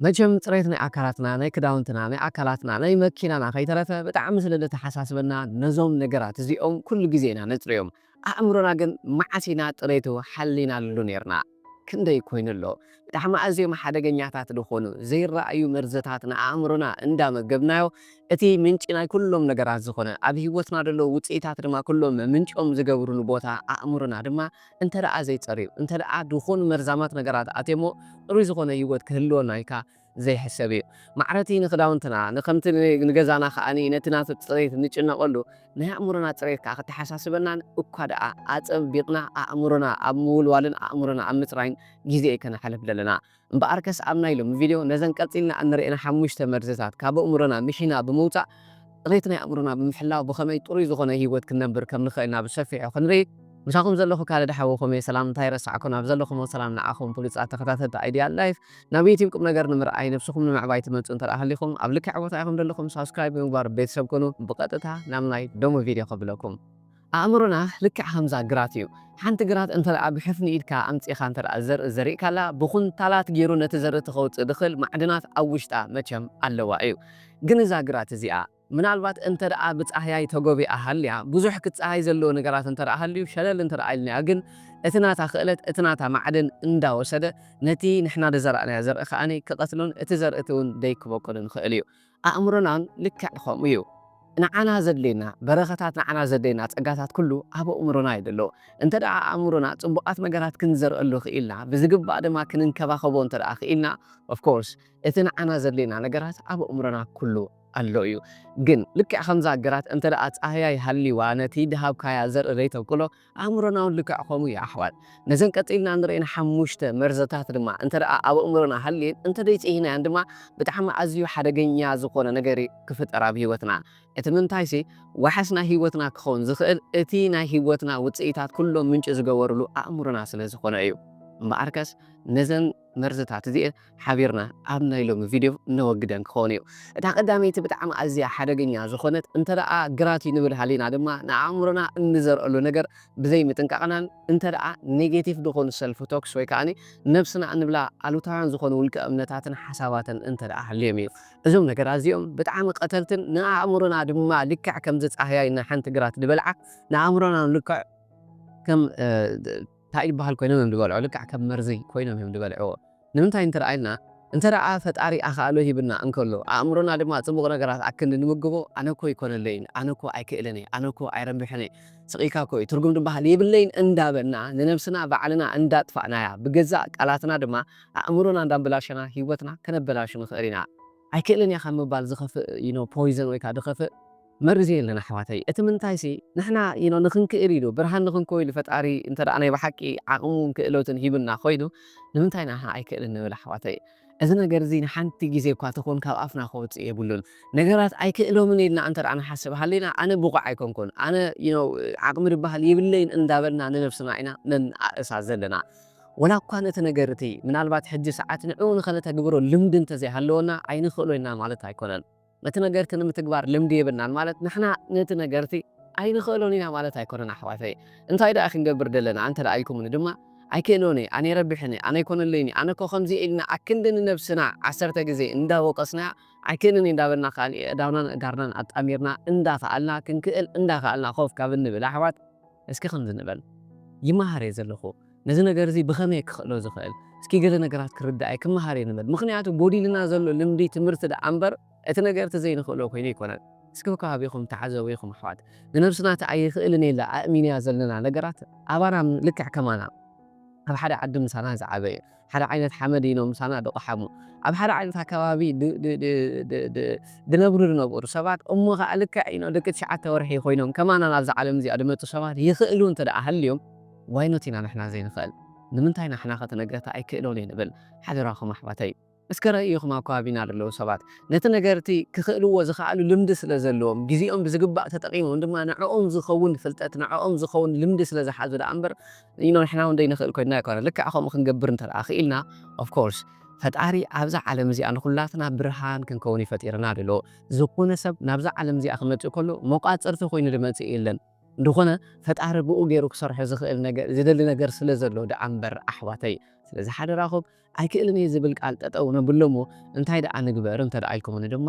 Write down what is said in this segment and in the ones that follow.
መቸም ጽሬት ናይ ኣካላትና፣ ናይ ክዳውንትና፣ ናይ ኣካላትና፣ ናይ መኪናና ከይተረፈ ብጣዕሚ ስለ ዘተሓሳስበና ነዞም ነገራት እዚኦም ኩሉ ግዜ ኢና ነጽርዮም። ኣእምሮና ግን መዓስ ኢና ጽሬቱ ሓሊናሉ ነይርና? ክንደይ ኮይኑ ኣሎ? ብጣዕሚ ኣዝዮም ሓደገኛታት ዝኾኑ ዘይረኣዩ መርዝታት ንኣእምሮና እንዳመገብናዮ፣ እቲ ምንጪ ናይ ኩሎም ነገራት ዝኾነ፣ ኣብ ህይወትና ዘለዉ ውጽኢታት ድማ ኩሎም ምንጪኦም ዝገብሩሉ ቦታ ኣእምሮና ድማ እንተ ደኣ ዘይጸርዩ፣ እንተ ደኣ ዝኾኑ መርዛማት ነገራት ኣትየሞ ጽሩይ ዝኾነ ህይወት ክህልወና ኢልካ ዘይሕሰብ እዩ። ማዕረቲ ንክዳውንትና፣ ንከምቲ ን-፣ ንገዛና ከኣ ነቲ ናቱ ጽሬት ንጭነቐሉ፣ ናይ ኣእምሮና ጽሬት ከኣ ክተሓሳስበናን እኳ ደኣ ኣጸቢቕና ኣእምሮና ኣብ ምውልዋልን ኣእምሮና ኣብ ምጽራይን ግዜ ከነሕልፍ ዘለና። እምበኣርከስ ኣብ ናይ ሎሚ ቪድዮ ነዘን ቀጺልና እንርእየን ሓሙሽተ መርዝታት ካብ ኣእምሮና ምሒና ብምውጻእ ጽሬት ናይ ኣእምሮና ብምሕላው ብኸመይ ጥሩይ ዝኾነ ህይወት ክንነብር ከም ንኽእል ኢና ብሰፊሑ ክንርኢ። ምሳኹም ዘለኹ ካልድ ሓወኹም እየ። ሰላምታ ይረሳዕኩን ኣብ ዘለኹሞ ሰላም ንዓኹም ብሉጻት ተኸታተልቲ ኣይድያ ላይፍ። ናብ ዩቲዩብ ቁም ነገር ንምርኣይ ነብስኹም ንምዕባይ ትመጹ እንተ ደኣ ሃሊኹም ኣብ ልክዕ ቦታ ኢኹም ዘለኹም ሳብስክራይብ ብምግባር ቤተሰብ ኩኑ። ብቐጥታ ናብ ናይ ሎሚ ቪድዮ ከብለኩም። ኣእምሮና ልክዕ ከምዛ ግራት እዩ። ሓንቲ ግራት እንተ ደኣ ብሕፍኒ ኢድካ ኣምጺእኻ እንተ ደኣ ዘርኢ ዘሪእካላ ብኹንታላት ገይሩ ነቲ ዘርኢ ተኸውጽእ ድኽእል ማዕድናት ኣብ ውሽጣ መቸም ኣለዋ እዩ። ግን እዛ ግራት እዚኣ ምናልባት እንተ ደኣ ብጻህያይ ተጎቢኣ ሃልያ፣ ብዙሕ ክጻሃይ ዘለዎ ነገራት እንተ ደኣ ሃልዩ፣ ሸለል እንተ ደኣ ኢልናያ ግን፣ እቲ ናታ ክእለት፣ እቲ ናታ ማዕድን እንዳወሰደ፣ ነቲ ንሕና ዝዘራእናዮ ዘርኢ ከኣኒ ክቐትሎን እቲ ዘርኢ እቲ እውን ደይክበቁልን ይኽእል እዩ። ኣእምሮናን ልክዕ ከምኡ እዩ። ንዓና ዘድልየና በረኸታት፣ ንዓና ዘድልየና ጸጋታት ኩሉ ኣብ ኣእምሮና እዩ ዘሎ። እንተ ደኣ ኣእምሮና ጽቡቓት ነገራት ክንዘርአሉ ክኢልና፣ ብዝግባእ ድማ ክንንከባኸቦ እንተ ደኣ ክኢልና፣ of course፣ እቲ ንዓና ዘድልየና ነገራት ኣብ ኣእምሮና ኩሉ ኣሎ እዩ። ግን ልክዕ ከምዛ ግራት እንተ ደኣ ጻህያይ ሃልይዋ ነቲ ድሃብካያ ዘርኢ ዘይተብቅሎ፣ ኣእምሮና እውን ልክዕ ከምኡ እዩ ኣሕዋት። ነዘን ቀጺልና ንርእየን ሓሙሽተ መርዝታት ድማ እንተ ደኣ ኣብ ኣእምሮና ሃልየን እንተ ዘይጽሂናያን ድማ ብጣዕሚ ኣዝዩ ሓደገኛ ዝኾነ ነገር እዩ ክፍጠር ኣብ ህይወትና። እቲ ምንታይሲ ዋሕስ ናይ ህይወትና ክኸውን ዝኽእል እቲ ናይ ህይወትና ውጽኢታት ኩሎም ምንጪ ዝገበርሉ ኣእምሮና ስለ ዝኾነ እዩ። እምበኣርከስ ነዘን መርዝታት እዚኤን ሓቢርና ኣብ ናይ ሎሚ ቪድዮ ነወግደን ክኸውን እዩ። እታ ቀዳመይቲ ብጣዕሚ ኣዝያ ሓደገኛ ዝኾነት እንተ ደኣ ግራት እዩ ንብል ሃሊና ድማ ንኣእምሮና እንዘርአሉ ነገር ብዘይ ምጥንቃቕናን እንተ ደኣ ኔጌቲቭ ዝኾኑ ሰልፍ ቶክስ ወይ ከኣኒ ነብስና እንብላ ኣሉታውያን ዝኾኑ ውልቀ እምነታትን ሓሳባትን እንተ ደኣ ሃልዮም እዩ። እዞም ነገራት እዚኦም ብጣዕሚ ቀተልትን ንኣእምሮና ድማ ልክዕ ከምዚ ጻህያይ ንሓንቲ ግራት ዝበልዓ ንኣእምሮና ልክዕ ከም፣ እ፣ እንታይ ይበሃል ኮይኖም እዮም ዝበልዑ፣ ልክዕ ከም መርዚ ኮይኖም እዮም ዝበልዕዎ። ንምንታይ እንተ ደኣ ኢልና፣ እንተ ደኣ ፈጣሪ ኣኻእሎ ሂብና እንከሎ፣ ኣእምሮና ድማ ጽቡቕ ነገራት ኣክንዲ ንምግቦ፣ ኣነ እኮ ኣይኮነለይን፣ ኣነ እኮ ኣይክእልን እየ፣ ኣነ እኮ ኣይረብሕን እየ፣ ስቕ ኢልካ እኮ እዩ፣ ትርጉም ዝበሃል የብለይን እንዳበልና፣ ንነብስና ባዕልና እንዳጥፋእናያ፣ ብገዛእ ቃላትና ድማ ኣእምሮና እንዳበላሸና ህይወትና ከነበላሹ ንኽእል ኢና። ኣይክእልን እያ ካብ ምባል ዝኸፍእ፣ you know፣ ፖይዘን ወይ ከኣ ዝኸፍእ መርዚ የለን ኣሕዋተይ። እቲ ምንታይሲ ንሕና፣ you know፣ ንኽንክእል ኢሉ፣ ብርሃን ንኽንኮ ኢሉ ፈጣሪ እንተ ደኣ ናይ ብሓቂ ዓቕሙን ክእለቱን ሂቡና ኮይኑ፣ ንምንታይ ንሕና ኣይክእልን ንብል ኣሕዋተይ? እዚ ነገር እዚ ንሓንቲ ግዜ እኳ ተኾን ካብ ኣፍና ክወጽእ የብሉን። ነገራት ኣይክእሎምን ኢልና እንተ ደኣ ንሓስብ ሃሊና፣ ኣነ ብቑዕ ኣይኮንኩን፣ ኣነ፣ you know፣ ዓቕሚ ዝበሃል የብለይን እንዳበልና ንነብስና ኢና ነንኣእሳ ዘለና። ወላ እኳ ነቲ ነገር እቲ ምናልባት ሕጂ ሰዓት ንዕኡ ንኸነተግብሮ ልምዲ እንተዘይሃለወና ኣይንኽእሎ ኢና ማለት ኣይኮነን። ነቲ ነገር እቲ ንምትግባር ልምዲ የብልናን ማለት ንሕና ነቲ ነገር እቲ ኣይንኽእሎን ኢና ማለት ኣይኮነን ኣሕዋተይ። እንታይ ደኣ ክንገብር ደለና እንተ ደኣ ኢልኩምኒ ድማ ኣይክእሎን እየ፣ ኣነ ይረብሕን እየ፣ ኣነ ኣይኮነለይን እየ፣ ኣነ እኮ ከምዚ ኢልና ኣክንዲ ንነብስና ዓሰርተ ግዜ እንዳወቀስናያ ኣይክእልን እየ እንዳበልና ከኣ ኣእዳውናን ኣእጋርናን ኣጣሚርና እንዳኸኣልና ክንክእል እንዳኸኣልና ኮፍ ካብ እንብል ኣሕዋት እስኪ ከምዚ ንበል። ይመሃር እየ ዘለኹ። ነዚ ነገር እዚ ብኸመይ ክኽእሎ ዝኽእል? እስኪ ገለ ነገራት ክርዳእ እየ፣ ክመሃር እየ ንበል። ምኽንያቱ ጎዲልና ዘሎ ልምዲ ትምህርቲ ደኣ እምበር እቲ ነገር እቲ ዘይንኽእሎ ኮይኑ ኣይኮነን። እስኪ ብከባቢኹም ተዓዘቡ ኢኹም ኣሕዋት። ንነብስና እቲ ኣይኽእልን እየ ኢላ ኣእሚንያ ዘለና ነገራት ኣባና ልክዕ ከማና ኣብ ሓደ ዓዲ ምሳና ዝዓበየ፣ ሓደ ዓይነት ሓመድ እዩ ምሳና ደቑሓሙ። ኣብ ሓደ ዓይነት ኣከባቢ ድ-፣ ድ-፣ ድ-፣ ድ-፣ ድ-፣ ድነብሩ ዝነበሩ ሰባት እሞ ኸዓ ልክዕ እዩ ደቂ ትሽዓተ ወርሒ ኮይኖም ከማና ናብዛ ዓለም እዚኣ ድመጹ ሰባት ይኽእሉ እንተ ደኣ ሃልዮም፣ ዋይኖት ኢና ንሕና ዘይንኽእል? ንምንታይ ንሕና ኸ እቲ ነገር እቲ ኣይክእሎን እየ ንብል? ሓደራኹም ኣሕዋተይ። እስከ ረእይኹም ኣብ ከባቢና ዘለዉ ሰባት ነቲ ነገር እቲ ክኽእልዎ ዝኸኣሉ ልምዲ ስለ ዘለዎም፣ ግዜኦም ብዝግባእ ተጠቒሞም ድማ ንዕኦም ዝኸውን ፍልጠት፣ ንዕኦም ዝኸውን ልምዲ ስለ ዝሓዙ ደኣ እምበር፣ you know፣ ንሕና እውን ዘይንኽእል ኮይንና ኣይኮነን። ልክዕ ከምኡ ክንገብር እንተ ደኣ ክኢልና፣ of course፣ ፈጣሪ ኣብዛ ዓለም እዚኣ ንኹላትና ብርሃን ክንከውን እዩ ፈጢርና ዘሎ። ዝኾነ ሰብ ናብዛ ዓለም እዚኣ ክመጽእ ከሎ መቋጸርቲ ኮይኑ ዝመጽእ የለን። እንድኾነ ፈጣሪ ብኡ ገይሩ ክሰርሖ ዝኽእል ነገር ዝደሊ ነገር ስለ ዘሎ ደኣ እምበር ኣሕዋተይ። ስለዚ ሓደራኹም ኣይክእልን እየ ዝብል ቃል ጠጠው ነብሎ እሞ እንታይ ደኣ ንግበር እንተ ደኣ ኢልኩምኒ ድማ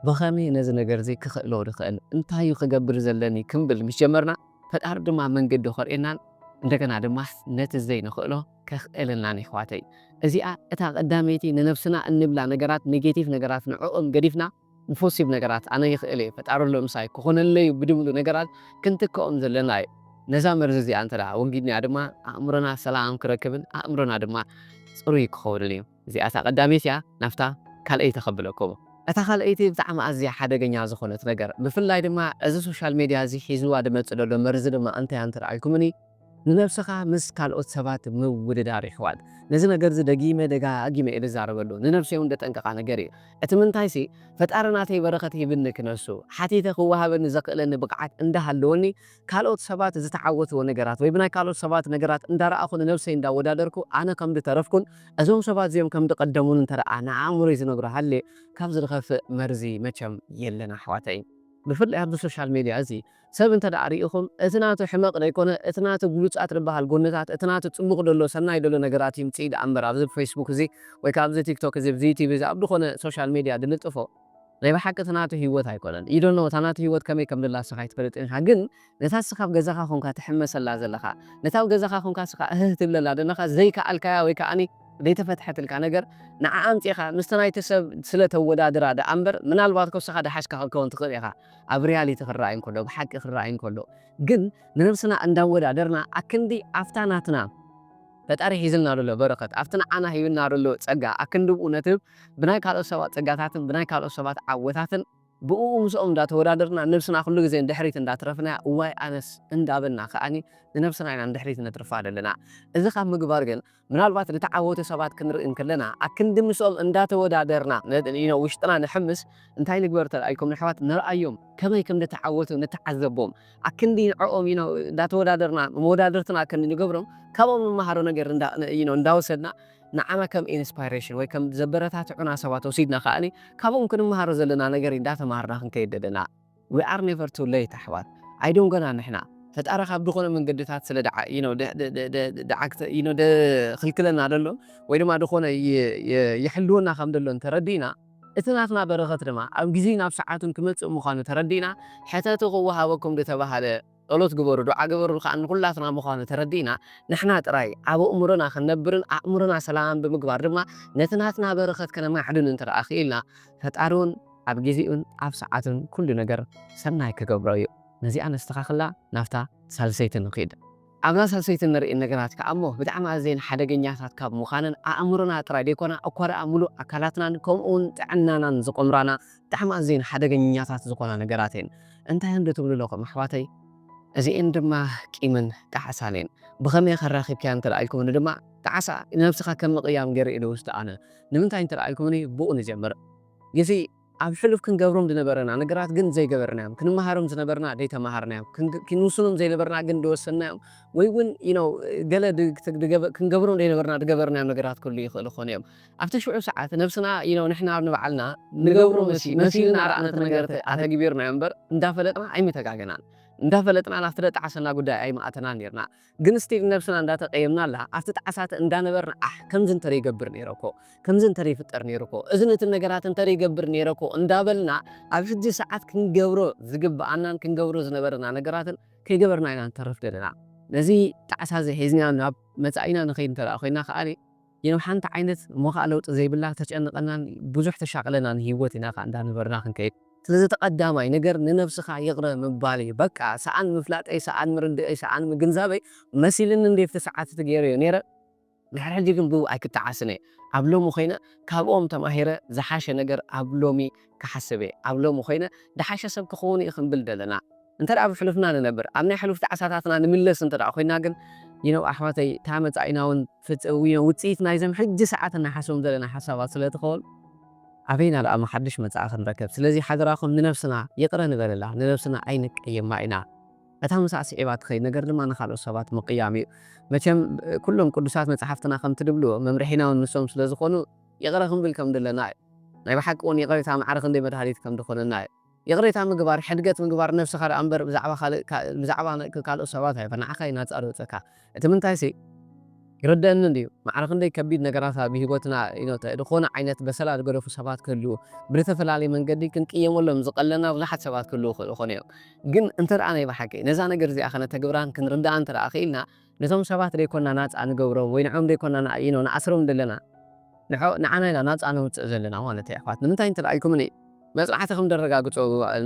ብኸመይ ነዚ ነገር እዚ ክኽእሎ ድኽእል እንታይ እዩ ክገብር ዘለኒ ክንብል ምስ ጀመርና ፈጣሪ ድማ መንገዲ ከርእየናን እንደገና ድማ ነቲ ዘይንኽእሎ ከኽእልናን ይሕዋተይ። እዚኣ እታ ቀዳመይቲ ንነብስና እንብላ ነገራት ኔጌቲቭ ነገራት ንዕኦም ገዲፍና ንፖሲቲቭ ነገራት ኣነ ይኽእል እየ ፈጣሪ ኣሎ ምሳይ ክኾነለይ ብድብሉ ነገራት ክንትክኦም ዘለና እዩ። ነዛ መርዚ እዚኣ እንተ ደኣ ወጊድናያ ድማ ኣእምሮና ሰላም ክረክብን ኣእምሮና ድማ ፅሩይ ክኸውንን እዩ። እዚኣ እታ ቀዳመይቲ እያ። ናብታ ካልኣይቲ ከብለኩም። እታ ካልኣይቲ ብጣዕሚ ኣዝያ ሓደገኛ ዝኾነት ነገር ብፍላይ ድማ እዚ ሶሻል ሜድያ እዚ ሒዝዋ ድመፅእ ዘሎ መርዚ ድማ እንታይ እንተ ደኣ ኢልኩምኒ ንነብስኻ ምስ ካልኦት ሰባት ምውድዳር ይሕዋት። ነዚ ነገር እዚ ደጊመ ደጋጊመ እየ ዝዛረበሉ። ንነብሰይ እውን ደጠንቀቓ ነገር እዩ። እቲ ምንታይሲ ፈጣሪ ናተይ በረኸት ሂብኒ ክነሱ ሓቲተ ክወሃበኒ ዘኽእለኒ ብቕዓት እንዳሃለወኒ ካልኦት ሰባት ዝተዓወትዎ ነገራት ወይ ብናይ ካልኦት ሰባት ነገራት እንዳረኣኹ ንነብሰይ እንዳወዳደርኩ ኣነ ከም ድተረፍኩን እዞም ሰባት እዚኦም ከም ድቐደሙን እንተ ደኣ ንኣእምሮይ ዝነግሮ ሃልየ ካብዚ ዝኸፍእ መርዚ መቸም የለን ኣሕዋተይ። ብፍላይ ኣብዚ ሶሻል ሜድያ እዚ ሰብ እንተ ደኣ ርኢኹም እቲ ናቱ ሕመቕ ደይኮነ እቲ ናቱ ብሉጻት ዝበሃል ጎነታት እቲ ናቱ ጽቡቕ ደሎ ሰናይ ደሎ ነገራት ይምጽእ ደኣ እምበር ኣብዚ ፌስቡክ እዚ ወይ ከዓ ኣብዚ ቲክቶክ እዚ ኣብዚ ዩቲብ እዚ ኣብ ዝኾነ ሶሻል ሜድያ ድልጥፎ ናይ ብሓቂ እቲ ናቱ ህይወት ኣይኮነን። You don't know እታ ናቱ ህይወት ከመይ ከም ደላ ንስኻ ኣይትፈልጥን ኢኻ። ግን ነታ ንስኻ ኣብ ገዛኻ ኮንካ ትሕመሰላ ዘለኻ ነታ ኣብ ገዛኻ ኮንካ ንስኻ እህህ ትብለላ ዘለኻ ዘይከኣልካያ ወይ ከዓኒ ዘይተፈትሐትልካ ነገር ንዓ ኣምጺኻ ምስቲ ናይቲ ሰብ ስለ ተወዳድራ ደኣ እምበር ምናልባት ኮ ንስኻ ደሓሽካ ክትከውን ትኽእል ኢኻ። ኣብ ሪያሊቲ ክረኣይ እንከሎ ብሓቂ ክረኣይ እንከሎ ግን ንነብስና እንዳወዳደርና ኣክንዲ ኣብታ ናትና ፈጣሪ ሒዝልና ዘሎ በረኸት ኣብቲ ንዓና ሂብና ዘሎ ጸጋ ኣክንዲ ብኡ ነትብ ብናይ ካልኦት ሰባት ጸጋታትን ብናይ ካልኦት ሰባት ዓወታትን ብኡ ምስኦም እንዳተወዳደርና ነብስና ኩሉ ግዜ ንድሕሪት እንዳትረፍናያ እዋይ ኣነስ እንዳበልና ከኣኒ ንነብስና ኢና ንድሕሪት ነትርፋ ዘለና። እዚ ካብ ምግባር ግን ምናልባት ዝተዓወቱ ሰባት ክንርኢ እንከለና ኣክንዲ ምስኦም እንዳተወዳደርና ውሽጥና ንሕምስ እንታይ ንግበር ተልኣይኩም ንሕዋት ንርኣዮም ከመይ ከም ዝተዓወቱ ንተዓዘቦም ኣክንዲ ንዕኦም እንዳተወዳደርና መወዳደርትና ኣክንዲ ንገብሮም ካብኦም ንመሃሮ ነገር እንዳወሰድና ንዓና ከም ኢንስፓይሬሽን ወይ ከም ዘበረታትዑና ሰባት ወሲድና ከኣኒ ካብኦም ክንመሃሮ ዘለና ነገር እንዳተማሃርና ክንከይድ ዘለና We are never too late ኣሕዋት ኣይዶም ገና ንሕና ፈጣሪ ካብ ድኾነ መንገድታት ስለ ደዓክተ ክልክለና ደሎ ወይ ድማ ድኾነ ይሕልወና ከም ደሎ እንተረዲእና እቲ ናትና በረኸት ድማ ኣብ ግዜ ናብ ሰዓቱን ክመጽእ ምዃኑ ተረዲእና ሕተቱ ክወሃበኩም ዝተባሃለ ጸሎት ግበሩ ዱዓ ግበሩ ከዓ ንኩላትና ምዃኑ ተረዲእና ንሕና ጥራይ ኣብ ኣእምሮና ክንነብርን ኣእምሮና ሰላም ብምግባር ድማ ነቲ ናትና በረኸት ከነማዕድን እንተ ደኣ ክኢልና ፈጣሪ እውን ኣብ ግዜኡን ኣብ ሰዓቱን ኩሉ ነገር ሰናይ ክገብሮ እዩ። ነዚኣ ነስተኻኽላ ናብታ ሳልሰይቲ ንኺድ። ኣብዛ ሳልሰይቲ ንርኢ ነገራት ከኣ እሞ ብጣዕሚ ኣዘየን ሓደገኛታት ካብ ምዃነን ኣእምሮና ጥራይ ደይኮና እኳ ደኣ ሙሉእ ኣካላትናን ከምኡ እውን ጥዕናናን ዝቆምራና ብጣዕሚ ኣዘየን ሓደገኛታት ዝኾና ነገራት እየን። እንታይ እንዶ ትብሉ ኣለኹም ኣሕዋተይ? እዚኤን ድማ ቂምን ጣዕሳን እየን። ብኸመይ ከራኺብካያ እንተ ደኣ ኢልኩምኒ ድማ ጣዕሳ ንነብስኻ ከም ምቕያም ገይረ ኢሉ ውስጥ ኣነ ንምንታይ እንተ ደኣ ኢልኩምኒ ብኡ ንጀምር። ግዜ ኣብ ሕሉፍ ክንገብሮም ዝነበረና ነገራት ግን ዘይገበርናዮም፣ ክንመሃሮም ዝነበርና ዘይተማሃርናዮም፣ ክንውስኖም ዘይነበርና ግን ዝወሰንናዮም ወይ እውን ገለ ክንገብሮም ዘይነበርና ዝገበርናዮም ነገራት ክህሉ ይኽእሉ ክኾኑ እዮም። ኣብቲ ሽዑ ሰዓት ነብስና ንሕና ንባዕልና ንገብሮ መሲልና ረኣና እቲ ነገር ኣተግቢርናዮ እምበር እንዳፈለጥና ኣይምተጋገናን። እንዳፈለጥና ናብቲ ዘጣዓሰና ጉዳይ ኣይምኣተናን ነርና። ግን ስቲል ነብስና እንዳተቀየምናላ ኣብቲ ጣዕሳት እንዳነበርና ኣሕ ከምዚ እንተ ይገብር ነይረ እኮ ከምዚ እንተ ይፍጠር ነይሩ እኮ እዚ ነቲ ነገራት እንተ ይገብር ነይረ እኮ እንዳበልና ኣብ ሕጂ ሰዓት ክንገብሮ ዝግብኣናን ክንገብሮ ዝነበረና ነገራትን ከይገበርና ኢና ንተርፍ ዘለና። ነዚ ጣዕሳ እዚ ሒዝና ናብ መጻኢና ንኸይድ እንተ ኮይና ከኣ ሓንቲ ዓይነት ሞኻእ ለውጢ ዘይብላ ተጨንቀናን ብዙሕ ተሻቅለናን ህይወት ኢና ከኣ እንዳነበርና ክንከይድ ስለዚ እቲ ቀዳማይ ነገር ንነብስኻ ይቕረ ምባል እዩ። በቃ ሰኣን ምፍላጠይ፣ ሰኣን ምርድእይ፣ ሰኣን ምግንዛበይ መሲልኒ እንድየ ኣብቲ ሰዓት እቲ ገይረዮ ነይረ። ድሕሪ ሕጂ ግን ብኡ ኣይክጠዓስን እየ። ኣብ ሎሚ ኮይነ ካብኦም ተማሂረ ዝሓሸ ነገር ኣብ ሎሚ ክሓስብ እየ። ኣብ ሎሚ ኮይነ ዝሓሸ ሰብ ክኸውን እየ ክንብል ዘለና። እንተ ደኣ ብሕሉፍና ንነብር፣ ኣብ ናይ ሕሉፍ ጣዕሳታትና ንምለስ እንተ ደኣ ኮይና ግን ይነው ኣሕዋተይ እታ መጻኢና እውን ፍጽ- ውጽኢት ናይዞም ሕጂ ሰዓት እናሓስቦም ዘለና ሓሳባት ስለ ትኸውን ኣበይና ደኣ ሓድሽ መጻኢ ክንረከብ? ስለዚ ሓደራኹም ንነብስና ይቕረ ንበለላ፣ ንነብስና ኣይንቀየማ ኢና። እታ ምሳኣ ስዒባ ትኸይድ ነገር ድማ ንኻልኦት ሰባት ምቕያም እዩ። መቸም ኩሎም ቅዱሳት መጻሕፍትና ከምቲ ድብልዎ መምርሒና እውን ንሶም ስለ ዝኾኑ ይቕረ ክንብል ከም ድለና እዩ። ናይ ብሓቂ እውን ይቕሬታ ማዕረ ክንደይ መድሃኒት ከም ዝኾነና እዩ። ይቕሬታ ምግባር፣ ሕድገት ምግባር ነብስኻ ደኣ እምበር ብዛዕባ ካልእ፣ ካ-፣ ብዛዕባ ን-፣ ካልኦት ሰባት ኣይኮነ፣ ንዓኻ እዩ ናጻ ዝወጸካ። እቲ ምንታይሲ ይርደአኒ እንድዩ፣ ማዕረ ክንደይ ከቢድ ነገራት ኣብ ህይወትና፣ you know፣ ተ-፣ ዝኾነ ዓይነት በሰላ ዝገደፉ ሰባት ክህልዉ፣ ብዝተፈላለየ መንገዲ ክንቅየመሎም ዝቐለና ብዙሓት ሰባት ክህልዉ ይኽእሉ ይኾኑ እዮም። ግን እንተ ደኣ ናይ ብሓቂ ነዛ ነገር እዚኣ ከነተግብራን ክንርድኣን እንተ ደኣ ክኢልና፣ ነቶም ሰባት ደይኮና ናጻ ንገብሮም ወይ ንዖም ደይኮና ና-፣ you know፣ ንኣስሮም ዘለና፣ ንዖ-፣ ንዓና ኢና ናጻ ነውጽእ ዘለና ማለት እዩ ኣሕዋት። ንምንታይ እንተ ደኣ ኢልኩምኒ፣ መጽናዕቲ ከም ዘረጋግጾ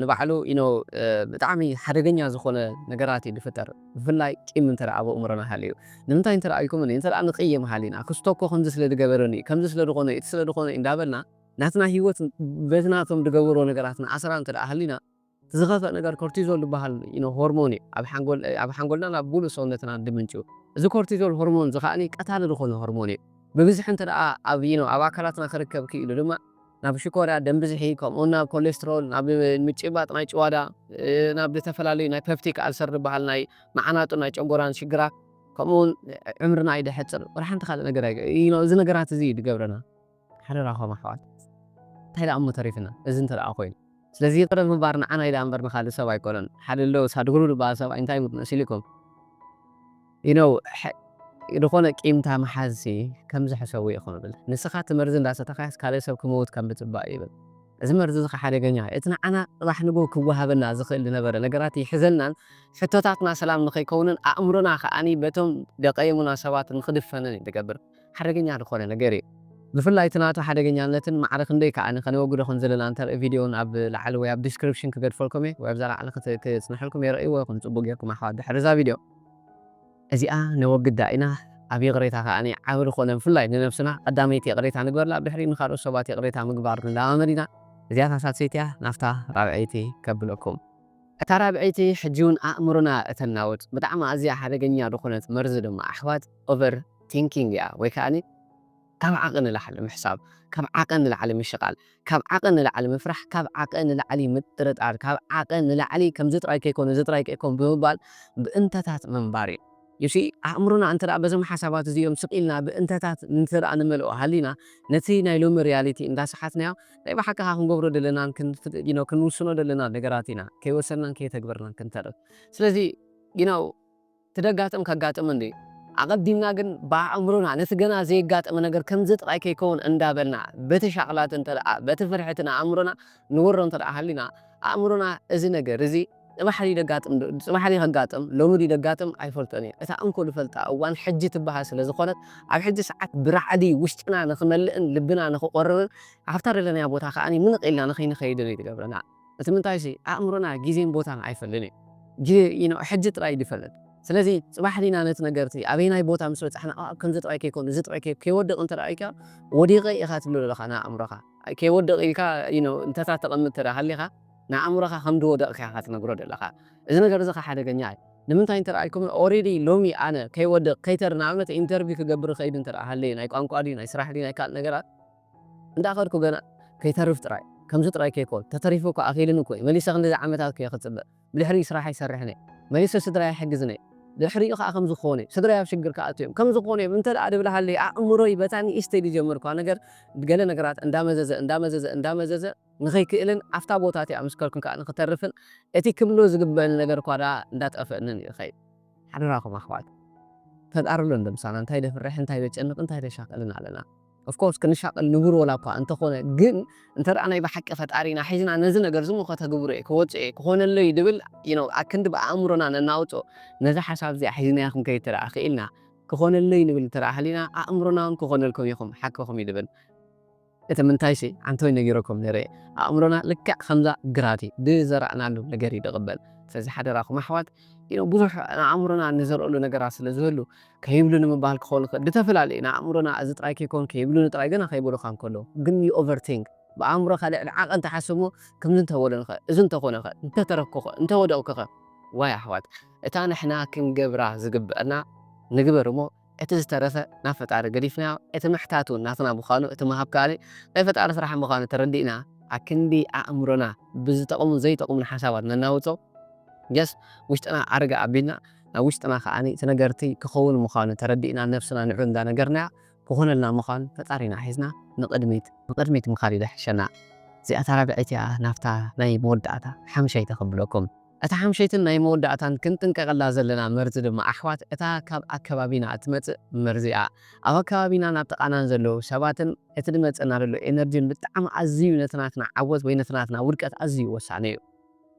ንባዕሉ፣ you know፣ እ፣ ብጣዕሚ ሓደገኛ ዝኾነ ነገራት እዩ ዝፍጠር። ብፍላይ ቂም እንተ ደኣ ኣብ ኣእምሮና ሃልዩ። ንምንታይ እንተ ደኣ ኢልኩምኒ፣ እንተ ደኣ ንቕይም ሃሊና፣ ክስቶኮ ከምዚ ስለ ዝገበረኒ፣ ከምዚ ስለ ዝኾነ፣ እቲ ስለ ዝኾነ እንዳበልና፣ ናትና ህይወት በቲ ናቶም ዝገብርዎ ነገራት ንኣስራ እንተ ደኣ ሃሊና፣ እቲ ዝኸፍእ ነገር ኮርቲዞል ዝበሃል፣ you know፣ ሆርሞን እዩ። ኣብ ሓንጎል-፣ ኣብ ሓንጎልና ናብ ሙሉእ ሰውነትና ድምንጭው። እዚ ኮርቲዞል ሆርሞን እዚ ከኣኒ ቀታሊ ዝኾነ ሆርሞን እዩ። ብብዝሒ እንተ ደኣ ኣብ፣ you know፣ ኣብ ኣካላትና ክርከብ ክኢሉ ድማ ናብ ሽኮርያ፣ ደም ብዝሒ፣ ከምኡ ናብ ኮሌስትሮል፣ ናብ ምጭባጥ ናይ ጭዋዳ፣ እ፣ ናብ ዝተፈላለዩ ናይ ፐፕቲክ ኣልሰር ዝበሃል ናይ መዓናጡ ናይ ጨጎራን ሽግራት፣ ከምኡ እውን ዕምርና ይደሕጽር። ወላ ሓንቲ ካልእ ነገር ኣይ-፣ you know፣ እዚ ነገራት እዚ እዩ ዝገብረና። ሓደራኹም ኣሕዋት። እንታይ ደኣ እሞ ተሪፍና? እዚ እንተ ደኣ ኮይኑ። ስለዚ ይቕረ ምባር ንዓና ኢላ እምበር ንኻልእ ሰብ ኣይኮነን። ሓደ ኣሎ ሳድግሩ ዝበሃል ሰብኣይ እንታይ ይብል መሲልኩም? You know፣ ሐ-፣ ዝኾነ ቂምታ ምሓዝሲ ከምዚ ሕሰቡ ኢኹም ይብል። ንስኻ እቲ መርዚ እንዳሰተኻያስ ካልእ ሰብ ክመውት ከም ምጽባእ ይብል። እዚ መርዚ እዚ ሓደገኛ እዩ። እቲ ንዓና ጽባሕ ንግሆ ክወሃበና ዝኽእል ዝነበረ ነገራት ይሕዘልናን ሕቶታትና ሰላም ንኸይከውንን ኣእምሮና ከኣኒ በቶም ደቀየሙና ሰባት ንኽድፈንን እዩ ዝገብር። ሓደገኛ ዝኾነ ነገር እዩ። ብፍላይ እቲ ናቱ ሓደገኛነትን ማዕረ ክንደይ ከኣ ከነወግዶ ከም ዘለና እንተርኢ ቪድዮን ኣብ ላዕሊ ወይ ኣብ ዲስክሪፕሽን ክገድፈልኩም እየ፣ ወይ ኣብዛ ላዕሊ ክት-፣ ክጽንሐልኩም እየ። ረእይዎ ይኹን ጽቡቅ ጌርኩም ኣሕዋት ድሕሪ እዛ ቪድዮ። እዚኣ ነወግዳ ኢና። ኣብ ይቕሬታ ከኣ ዓቢ ዝኾነ ብፍላይ ንነብስና ቀዳመይቲ ይቕሬታ ንግበርላ፣ ኣብ ድሕሪኡ ንኻልኦት ሰባት ይቕሬታ ምግባር ንለማመድ ኢና። እዚኣ እታ ሳልሰይቲ እያ፣ ናብታ ራብዐይቲ ከብለኩም። እታ ራብዐይቲ ሕጂ እውን ኣእምሮና እተናውጽ ብጣዕሚ ኣዝያ ሓደገኛ ዝኾነት መርዚ ድማ ኣሕዋት ኦቨር ቲንኪንግ እያ፣ ወይ ከኣ ካብ ዓቐን ንላዕሊ ምሕሳብ፣ ካብ ዓቐን ንላዕሊ ምሽቓል፣ ካብ ዓቐን ንላዕሊ ምፍራሕ፣ ካብ ዓቐን ንላዕሊ ምጥርጣር፣ ካብ ዓቐን ንላዕሊ ከምዚ ጥራይ ከይኮነ፣ እዚ ጥራይ ከይኮን ብምባል ብእንተታት ምንባር እዩ። You see፣ ኣእምሮና እንተ ደኣ በዞም ሓሳባት እዚኦም ስቕ ኢልና ብእንተታት እንተ ደኣ ንመልኦ ሃሊና፣ ነቲ ናይ ሎሚ ሪያሊቲ እንዳሰሓትናዮ፣ ናይ ብሓቂ ከኣ ክንገብሮ ደለናን ክንፍ-፣ you know፣ ክንውስኖ ደለና ነገራት ኢና ከይወሰንናን ከይተግበርናን ክንተርፍ። ስለዚ፣ you know፣ እቲ ደጋጥም ከጋጥም እንድዩ። ኣቐዲምና ግን ብኣእምሮና ነቲ ገና ዘየጋጠመ ነገር ከምዚ ጥራይ ከይከውን እንዳበልና፣ በቲ ሻቕላት እንተ ደኣ፣ በቲ ፍርሕቲ ንኣእምሮና ንወሮ እንተ ደኣ ሃሊና፣ ኣእምሮና እዚ ነገር እዚ ጽባሕ ድዩ ደጋጥም ዶ-፣ ጽባሕ ድዩ ከጋጥም፣ ሎሚ ድዩ ደጋጥም ኣይፈልጦን እየ። እታ እንኮ ዝፈልጣ እዋን ሕጂ ትበሃል ስለ ዝኾነት፣ ኣብ ሕጂ ሰዓት ብራዕዲ ውሽጥና ንኽመልእን ልብና ንኽቖርርን፣ ኣብታ ደለናያ ቦታ ከኣ ምንቕ ኢልና ንኸይንኸይድን እዩ ትገብረና። እቲ ምንታይሲ፣ ኣእምሮና ግዜን ቦታን ኣይፈልጥን እዩ። ግዜ፣ you know፣ ሕጂ ጥራይ እዩ ዝፈልጥ። ስለዚ፣ ጽባሕ ዲና ነቲ ነገርቲ ኣበየናይ ቦታ ምስ በጻሕና፣ "ኣ፣ ከምዚ ጥራይ ከይኮን፣ እዚ ጥራይ ከይ-፣ ከይወድቕ እንተ ደኣ ኢልካ፣ ወዲቐ ኢኻ ትብሎ ዘለኻ ንኣእምሮኻ። ከይወድቕ ኢልካ፣ you know፣ እንተታት ተቐምጥ እንተ ደኣ ሃሊኻ፣ ንኣእምሮኻ ከም ዝወደቕካ ኢኻ ትነግሮ ዘለኻ። እዚ ነገር እዚ ከኣ ሓደገኛ እዩ። ንምንታይ እንተ ደኣ ኢልኩም፣ ኦሬዲ ሎሚ ኣነ ከይወድቕ፣ ከይተር-፣ ንኣብነት ኢንተርቪው ክገብር እኸይድ እንተ ደኣ ሃለየ፣ ናይ ቋንቋ ድዩ፣ ናይ ስራሕ ድዩ፣ ናይ ካልእ ነገራት፣ እንዳኸድኩ ገና ከይተርፍ ጥራይ፣ ከምዚ ጥራይ ከይኮን፣ ተተሪፉ እኮ ኣኺሉኒ እኮ እዩ። መሊሰ ክንደዚ ዓመታት እኮ እየ ክጽበ። ብድሕሪኡ ስራሕ ኣይሰርሕን እየ። መሊሰ ስድራይ ኣይሕግዝን እየ። ድሕሪኡ ከኣ ከምዚ ክኾን እዩ። ስድራይ ኣብ ሽግር ክኣትው እዮም። ከምዚ ክኾን እዮም። እንተ ደኣ ድብል ሃለየ፣ ኣእምሮይ በታ ንእሽተይ ዝጀመርኳ ነገር፣ ገለ ነገራት እንዳመዘዘ፣ እንዳመዘዘ፣ እንዳመዘዘ፣ ንኸይክእልን ኣብታ ቦታ እቲኣ ምስ ከልኩን ከኣ ንኽተርፍን፣ እቲ ክብሎ ዝግበእኒ ነገር እኳ ደኣ እንዳጠፍአንን እዩ ዝኸይድ። ሓደራኹም ኣሕዋት፣ ፈጣሪ ኣሎ እንዶ ምሳና። እንታይ ደፍርሕ፣ እንታይ ደጨንቕ፣ እንታይ ደሻቕልን ኣለና። ኦፍ ኮርስ ክንሻቐል ንቡር ወላ እኳ እንተኾነ፣ ግን እንተ ደኣ ናይ ብሓቂ ፈጣሪና ሒዝና ነዚ ነገር እዚ እሞ ከተግብሮ እየ፣ ክወጽእ እየ፣ ክኾነለይ ድብል፣ you know፣ ኣክንዲ ብኣእምሮና ነናውጾ ነዚ ሓሳብ እዚኣ ሒዝናያ ክንከይድ እንተ ደኣ ክኢልና፣ ክኾነለይ ንብል እንተ ደኣ ሃሊና፣ ኣእምሮና እውን ክኾነልኩም ኢኹም፣ ሓቅኹም እዩ ድብል። እቲ ምንታይሲ፣ ዓንቶይ ነጊረኩም ነይረ እየ። ኣእምሮና ልክዕ ከምዛ ግራት እዩ፣ ዝዘራእናሉ ነገር እዩ ዝቕበል። ስለዚ ሓደራኹም ኣሕዋት፣ you know፣ ብዙሕ ንኣእምሮና ንዘርኦሉ ነገራት ስለ ዝህሉ፣ ከይብሉ ንምባል ክኸውን ይኽእል። ዝተፈላለዩ ንኣእምሮና እዚ ጥራይ ከይኮን ከይብሉኒ ጥራይ ገና ከይበሉኻ እንከለዉ፣ ግን you overthink። ብኣእምሮኻ ልዕሊ ዓቐን ትሓስብ እሞ፣ ከምዚ እንተበሎን ኸ፣ እዚ እንተኾነ ኸ፣ እንተተረፍኩ ኸ፣ እንተወደቕኩ ኸ? ዋይ ኣሕዋት፣ እታ ንሕና ክንገብራ ዝግብአና ንግበር እሞ፣ እቲ ዝተረፈ ናብ ፈጣሪ ገዲፍናዮ፣ እቲ ምሕታት እውን ናትና ምዃኑ፣ እቲ ምሃብ ከኣ ናይ ፈጣሪ ስራሕ ምዃኑ ተረዲእና፣ ኣክንዲ ኣእምሮና ብዝጠቕሙ ዘይጠቕሙን ሓሳባት ነናውጾ፣ ጀስ ውሽጥና ኣርጋ ኣቢልና፣ ናብ ውሽጥና ከኣ እቲ ነገርቲ ክኸውን ምዃኑ ተረዲእና፣ ነብስና ንዑ እንዳነገርናዮ፣ ክኾነልና ምዃኑ ፈጣሪና ሒዝና ንቕድሚት፣ ንቕድሚት ምኻድ እዩ ዝሕሸና። እዚኣ እታ ራብዐይቲ እያ፣ ናብታ ናይ መወዳእታ ሓምሸይቲ ከብለኩም። እታ ሓምሸይትን ናይ መወዳእታን ክንጥንቀቐላ ዘለና መርዚ ድማ ኣሕዋት፣ እታ ካብ ኣከባቢና እትመጽእ መርዚ እያ። ኣብ ኣከባቢና ናብ ጥቓናን ዘለዉ ሰባትን እቲ ዝመጸና ዘሎ ኤነርጂን ብጣዕሚ ኣዝዩ ነቲ ናትና ዓወት ወይ ነቲ ናትና ውድቀት ኣዝዩ ወሳኒ እዩ።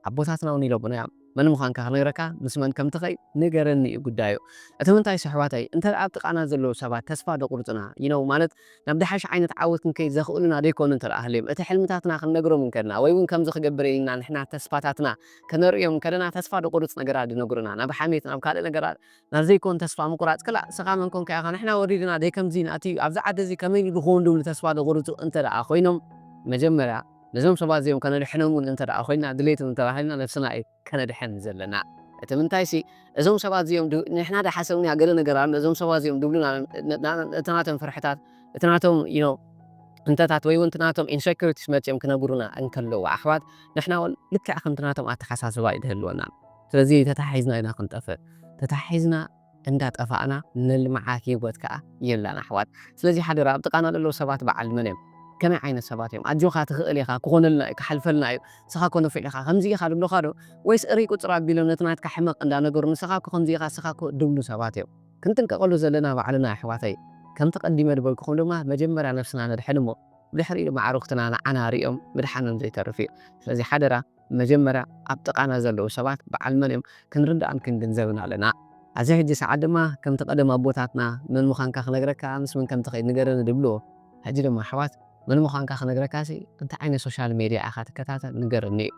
ኣቦታትና እውን ኢሎምና እዮም፣ "መን ምዃንካ ክነግረካ፣ ምስ መን ከም ትኸይድ ንገረኒ" እዩ ጉዳዩ። እቲ ምንታይሲ ኣሕዋተይ፣ እንተ ደኣ ኣብ ጥቓና ዘለዉ ሰባት ተስፋ ደቑርጹና፣ you know፣ ማለት ናብ ደሓሽ ዓይነት ዓወት ክንከይድ ዘኽእሉና ደይኮኑ እንተ ደኣ ሃልዮም፣ እቲ ሕልምታትና ክንነግሮም እንከድና፣ ወይ እውን ከምዚ ክገብር ኢልና ንሕና ተስፋታትና ከነርእዮም እንከለና፣ ተስፋ ደቑርጽ ነገራት ዝነግሩና፣ ናብ ሓሜት፣ ናብ ካልእ ነገራት፣ ናብ ዘይኮን ተስፋ ምቁራጽ፣ ክላእ፣ ንስኻ መን ኮንካ ኢኻ፣ ንሕና ወሪድና፣ ደይ ከምዚ ኢና፣ እቲ ኣብዚ ዓዲ እዚ ከመይ ኢሉ ክኸውን ድብሉ ተስፋ ደቑርጹ እንተ ደኣ ኮይኖም፣ መጀመርያ ነዞም ሰባት እዚኦም ከነድሕኖም እውን እንተ ደኣ ኮይንና፣ ድሌት እውን ተባሂልና ነብስና እዩ ከነድሕን ዘለና። እቲ ምንታይሲ፣ እዞም ሰባት እዚኦም ድ-፣ ንሕና ድሓሰብና ገለ ነገር ኣሎ፣ እዞም ሰባት እዚኦም ድብሉና፣ ን-፣ ን-፣ እቲ ናቶም ፍርሕታት፣ እቲ ናቶም፣ you know፣ እንተታት ወይ እውን እቲ ናቶም ኢንሰኪሪቲስ መጺኦም ክነግሩና እንከለዉ፣ ኣሕዋት፣ ንሕና እውን ልክዕ ከምቲ ናቶም ኣተሓሳስባ እዩ ዝህልወና። ስለዚ ተታሒዝና ኢና ክንጠፍእ። ተታሒዝና እንዳጠፋእና ነልምዓ ህይወት ከኣ የላን ኣሕዋት። ስለዚ ሓደራ፣ ኣብ ጥቓና ዘለዉ ሰባት በዓል መን እዮም? ከመይ ዓይነት ሰባት እዮም? ኣጆኻ ትኽእል ኢኻ፣ ክኾነልና እዩ፣ ክሓልፈልና እዩ፣ ንስኻ እኮ ንፉዕ ኢኻ፣ ከምዚ ኢኻ ዝብሉኻ ዶ? ወይስ እርይ ቁጽር ኣቢሎም ነቲ ናትካ ሕመቕ እንዳነገሩ ንስኻ እኮ ከምዚ ኢኻ፣ ንስኻ እኮ ድብሉ ሰባት እዮም? ክንጥንቀቐሉ ዘለና ባዕልና ኣሕዋተይ። ከምቲ ቀዲመ ዝበልኩኹም ድማ መጀመርያ ነብስና ነድሕን እሞ ብድሕሪኡ ድማ ኣዕሩኽትና ንዓና ሪኦም ምድሓኖም ዘይተርፍ እዩ። ስለዚ ሓደራ መጀመርያ ኣብ ጥቓና ዘለዉ ሰባት በዓል መን እዮም ክንርዳእን ክንግንዘብን ኣለና። ኣብዚ ሕጂ ሰዓት ድማ ከምቲ ቀደም ኣቦታትና "መን ምዃንካ ክነግረካ፣ ምስ መን ከም ትኸይድ ንገረኒ" ዝብልዎ፣ ሕጂ ድማ ኣሕዋት "መን ምዃንካ ክነግረካሲ እንታይ ዓይነት ሶሻል ሜድያ ኢኻ ትከታተል ንገረኒ" እዩ።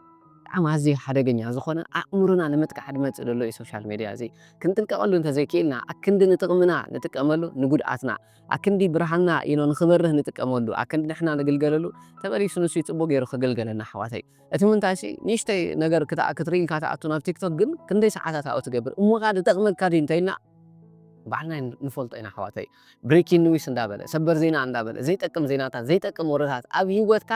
ብጣዕሚ ኣዝዩ ሓደገኛ ዝኾነ ኣእምሮና ንምጥቃዕ ዝመጽእ ዘሎ እዩ ሶሻል ሜድያ እዚ። ክንጥንቀቐሉ እንተዘይክኢልና ኣክንዲ ንጥቕምና ንጥቀመሉ ንጉድኣትና፣ ኣክንዲ ብርሃንና ኢኖ ንኽበርህ ንጥቀመሉ፣ ኣክንዲ ንሕና ንግልገለሉ፣ ተመሊሱ ንሱ እዩ ጽቡቕ ገይሩ ክግልገለና ኣሕዋተይ። እቲ ምንታይሲ ንእሽተይ ነገር ክተኣ-፣ ክትርኢ ኢልካ ትኣቱ ናብ ቲክቶክ፣ ግን ክንደይ ሰዓታት ኣብኡ ትገብር? እሞ ከኣ ዝጠቕመካ ድዩ እንተኢልና፣ ባዕልና ንፈልጦ ኢና ኣሕዋተይ። ብሬኪንግ ኒውስ እንዳበለ፣ ሰበር ዜና እንዳበለ፣ ዘይጠቅም ዜናታት፣ ዘይጠቅም ወረታት ኣብ ህይወትካ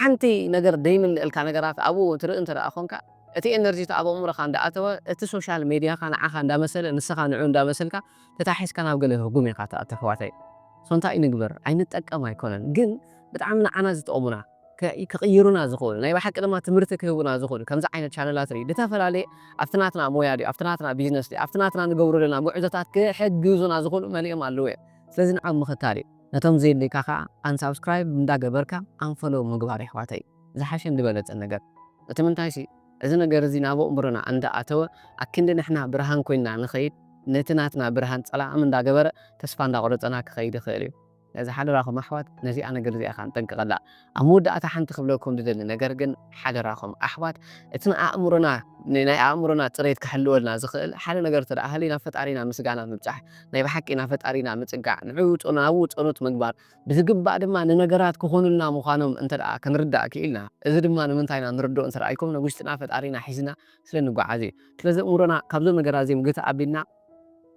ሓንቲ ነገር ደይምልእልካ ነገራት ኣብኡ ትርኢ እንተ ደኣ ኾንካ፣ እቲ ኤነርጂ እቲ ኣብ ኣእምሮኻ እንዳኣተወ፣ እቲ ሶሻል ሜድያኻ ንዓኻ እንዳመሰለ፣ ንስኻ ንዕኡ እንዳመሰልካ፣ ተታሒዝካ ናብ ገለ ህጉም ኢኻ ትኣቱ ኣሕዋተይ። ሶ እንታይ ንግበር? ኣይንጠቀም ኣይኮነን፣ ግን ብጣዕሚ ንዓና ዝጠቕሙና፣ ከ-፣ ክቕይሩና ዝኽእሉ፣ ናይ ብሓቂ ድማ ትምህርቲ ክህቡና ዝኽእሉ ከምዚ ዓይነት ቻነላት ርኢ። ዝተፈላለየ ኣብቲ ናትና ሞያ ድዩ፣ ኣብቲ ናትና ቢዝነስ ድዩ፣ ኣብቲ ናትና ንገብሮ ዘለና ጉዕዞታት ክሕግዙና ዝኽእሉ መሊኦም ኣለዉ እዮም። ስለዚ ንዓም ምኽታል እዩ። ነቶም ዘየድልይካ ከኣ ኣንሳብስክራይብ እንዳገበርካ ኣንፈሎ ምግባር የሕዋተይ። ዝሓሸን ዝበለጸን ነገር። እቲ ምንታይሲ፣ እዚ ነገር እዚ ናብ ኣእምሮና እንዳኣተወ፣ ኣክንዲ ንሕና ብርሃን ኮይንና ንኸይድ፣ ነቲ ናትና ብርሃን ጸላእም እንዳገበረ፣ ተስፋ እንዳቆረጸና ክኸይድ ይኽእል እዩ። ነዚ ሓደራኹም ኣሕዋት፣ ነዚኣ ነገር እዚኣ ከኣ ንጠንቀቐላ። ኣብ መወዳእታ ሓንቲ ክብለኩም ዝደሊ ነገር ግን፣ ሓደራኹም ኣሕዋት፣ እቲ ንኣእምሮና፣ ን-፣ ናይ ኣእምሮና ጽሬት ክሕልወልና ዝኽእል ሓደ ነገር እንተ ደኣ ሃልዩ፣ ናብ ፈጣሪና ምስጋና ምብጻሕ፣ ናይ ብሓቂ ናብ ፈጣሪና ምጽጋዕ፣ ንዕኡ ጸ-፣ ናብኡ ጸሎት ምግባር፣ ብዝግባእ ድማ ንነገራት ክኾኑልና ምዃኖም እንተ ደኣ ክንርዳእ ክኢልና፣ እዚ ድማ ንምንታይ ኢና ንርድኦ እንተ ደኣ ኢልኩም፣ ናብ ውሽጥና ፈጣሪና ሒዝና ስለ ንጓዓዝ እዩ። ስለዚ እምሮና ካብዞም ነገራት እዚኦም ግትእ ኣቢልና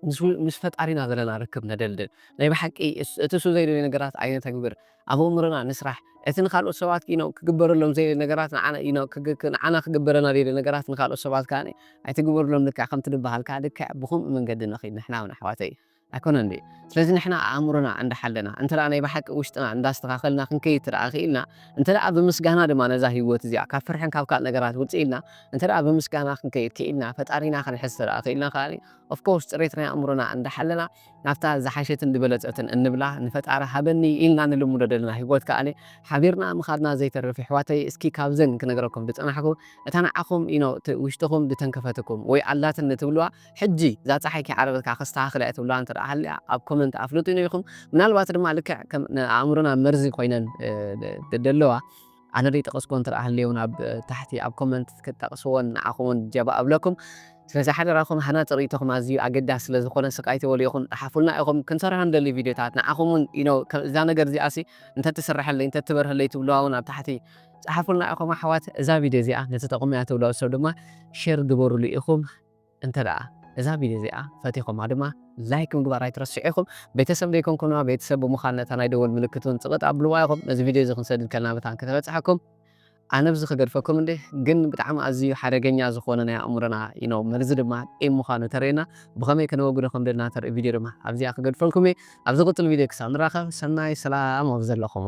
ምስ ው-፣ ምስ ፈጣሪና ዘለና ርክብ ነደልድል። ናይ ብሓቂ እስ-፣ እቲ እሱ ዘይደልዮ ነገራት ኣይነተግብር። ኣብ እምሮና ንስራሕ። እቲ ንኻልኦት ሰባት ኪኖ ክግበረሎም ዘይደልዮ ነገራት ንዓና፣ you know፣ ክግ-፣ ክ-፣ ንዓና ክግበረና ዘይደልዮ ነገራት ንኻልኦት ሰባት ከኣ ኣይትግበርሎም። ልክዕ ከምቲ ዝበሃል ከኣ ልክዕ ብኸምኡ መንገዲ ንኸይድ ንሕና እውን ኣሕዋተይ። ኣይኮነን ድዩ? ስለዚ ንሕና ኣእምሮና እንዳሓለና፣ እንተ ደኣ ናይ ብሓቂ ውሽጥና እንዳስተኻኸልና ክንከይድ እንተ ደኣ ክኢልና፣ እንተ ደኣ ብምስጋና ድማ ነዛ ህይወት እዚኣ ካብ ፍርሕን ካብ ካልእ ነገራት ውጽእ ኢልና፣ እንተ ደኣ ብምስጋና ክንከይድ ክኢልና፣ ፈጣሪና ክንሕዝ እንተ ደኣ ክኢልና ከኣ፣ of course፣ ጽሬት ናይ ኣእምሮና እንዳሓለና፣ ናብታ ዝሓሸትን ዝበለጸትን እንብላ፣ ንፈጣሪ ሃበኒ ኢልና ንልምዶ ዘለና ህይወት ከኣ ሓቢርና ምኻድና ዘይተርፍ። ኣሕዋተይ፣ እስኪ ካብዘን ክነግረኩም ዝጸናሕኩ፣ እታ ንዓኹም፣ you know፣ እቲ ውሽጥኹም ዝተንከፈትኩም ወይ ኣላትኒ ትብልዋ፣ ሕጂ እዛ ጸሓይ ከይዓረበት ከኣ ከስተኻኽላ እየ ትብልዋ እንተ ደኣ ሃልያ፣ ኣብ ኮመንት ኣፍልጡኒ ኢኹም። ምናልባት ድማ ልክዕ ከም ንኣእምሮና መርዚ ኮይነን፣ እ፣ ደ-፣ ደለዋ፣ ኣነ ዘይጠቐስኩወን እንተ ደኣ ሃልየውን ኣብ ታሕቲ ኣብ ኮመንት ክትጠቕስወን ንዓኹም እውን ጀባ እብለኩም። ስለዚ ሓደራኹም ሃናጺ ርእይቶኹም ኣዝዩ ኣገዳሲ ስለ ዝኾነ ስቕ ኣይትበሉ ኢኹም፣ ጸሓፉልና ኢኹም። ክንሰርሖ ንደሊ ቪድዮታት ንዓኹም እውን፣ you know፣ ከ-፣ እዛ ነገር እዚኣሲ እንተትስርሐለይ፣ እንተትበርሀለይ ትብልዋ እውን ኣብ ታሕቲ ጸሓፉልና ኢኹም ኣሕዋት። እዛ ቪድዮ እዚኣ ነቲ ጠቕሙ እያ ትብልዋ ሰብ ድማ ሼር ግበሩሉ ኢኹም። እንተ ደኣ እዛ ቪድዮ እዚኣ ፈቲኹማ ድማ ላይክ ምግባር ኣይትረስዑ ኢኹም። ቤተሰብ ዘይኮንኩም ድማ ቤተሰብ ብምዃን ነታ ናይ ደወል ምልክት እውን ጽቕጥ ኣብልዋ ኢኹም። ነዚ ቪድዮ እዚ ክንሰድድ ከለና መታን ከተበጽሐኩም። ኣነ ኣብዚ ክገድፈኩም እንዴ፣ ግን ብጣዕሚ ኣዝዩ ሓደገኛ ዝኾነ ናይ ኣእምሮና፣ you know፣ መርዚ ድማ ቂም ምዃኑ ተርእየና። ብኸመይ ከነወግዶ ከም ደልና ተርኢ ቪድዮ ድማ ኣብዚኣ ክገድፈልኩም እየ። ኣብ ዝቕጽል ቪድዮ ክሳብ ንራኸብ፣ ሰናይ ሰላም ኣብ ዘለኹሞ።